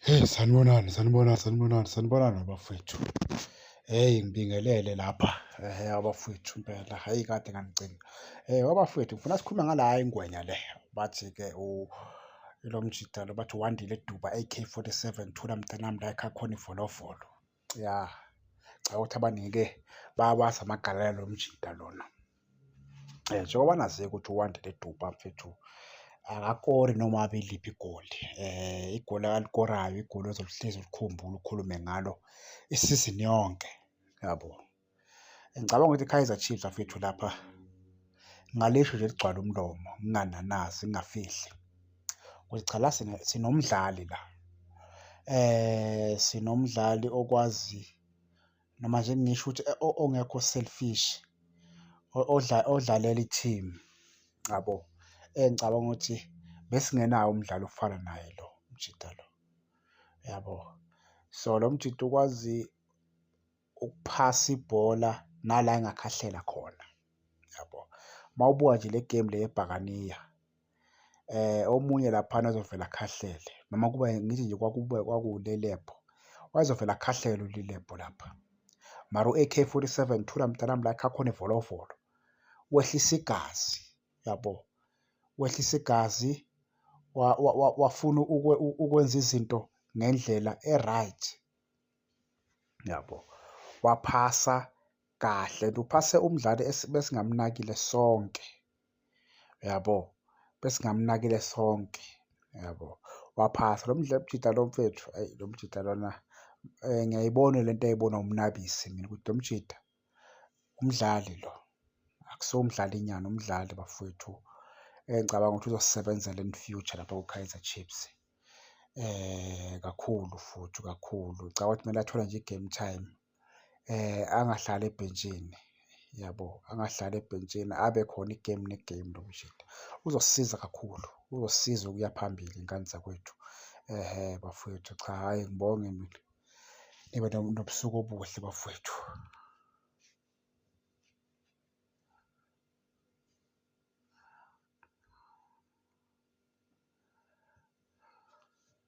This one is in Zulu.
Hey, sanibonani, sanibonani, sanibonani, sanibonani bafowethu. Hey, ngibingelele lapha abafowethu impela, hhayi kade nganigcina. Abafowethu ngifuna sikhulume ngala ingwenya le, bathi-ke lo mjita lo bathi uWandile Duba AK 47, thula mntanami la ekhaya khona ivolovolo. Ya, cha ukuthi abaningi-ke bayawazi amagalelo alo mjita lona. Njengoba naziwa ukuthi uWandile Duba mfethu akakori noma ngabe iliphi igoli. Igoli alikorayo igoli ozohlezi ulikhumbule ukhulume ngalo isizini yonke, yabo. Ngicabanga ukuthi i-Kaizer Chiefs bafethu lapha ngingalisho nje ligcwale umlomo, ngingananazi, ngingafihli ukuthi cha la sinomdlali la. Sinomdlali okwazi noma nje ngisho ukuthi ongekho selfish, odlalela i-team, yabo. Engicabanga ukuthi besingenawo umdlali ofana naye lo mjita lo, yabo. So, lo mjita ukwazi ukuphasa ibhola nala engakhahlela khona, yabo. Uma ubuka nje le game le yeBhakaniya, omunye laphana ozovela akhahlele noma kuba ngithi nje kwakube kwakuwuLilepo, wayezovele akhahlele uLilepo lapha. Mara u-AK 47 thula mntanami la ekha khona ivolovolo, wehlisa igazi, yabo. Wehlisa igazi wafuna ukwenza izinto ngendlela e-right, yabo. Waphasa kahle and uphase umdlali besingamnakile sonke, yabo. Besingamnakile sonke, yabo. Waphasa lo mjita lo mfethu, eyi lo mjita lona ngiyayibona lento eyayibonwa uMnabisi mina ukuthi lo mjita umdlali lo, akusiwo umdlalinyana umdlali bafowethu engicabanga ukuthi uzosisebenzela in future lapha ku-Kaizer Chiefs. Kakhulu futhi kakhulu, ngicabanga ukuthi kumele athole nje i-game time angahlali ebhentshini, yabo. Angahlali ebhentshini abe khona i-game ne-game lo mjita. Uzosisiza kakhulu, uzosisiza ukuya phambili ngane zakwethu. Bafowethu, cha hhayi ngibonge mina, nibe nobusuku obuhle bafowethu.